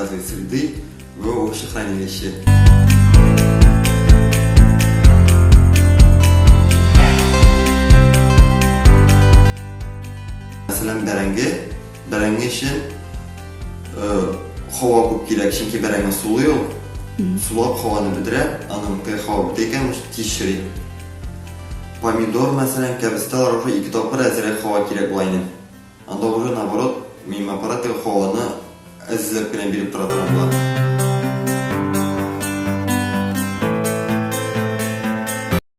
газовой среды в овощехранилище. Мәсәлән, бәрәңге. Бәрәңге өчен һава күп кирәк, чөнки бәрәңге сулый ул. Сулап һаваны бетерә, аның теге һава бетә икән, тиз чери. Помидор, мәсәлән, кәбестәләр уже ике тапкыр әзрәк һава кирәк була инде. Анда уже наоборот, минем аппарат теге һаваны әзләп кенә биреп тора торган була.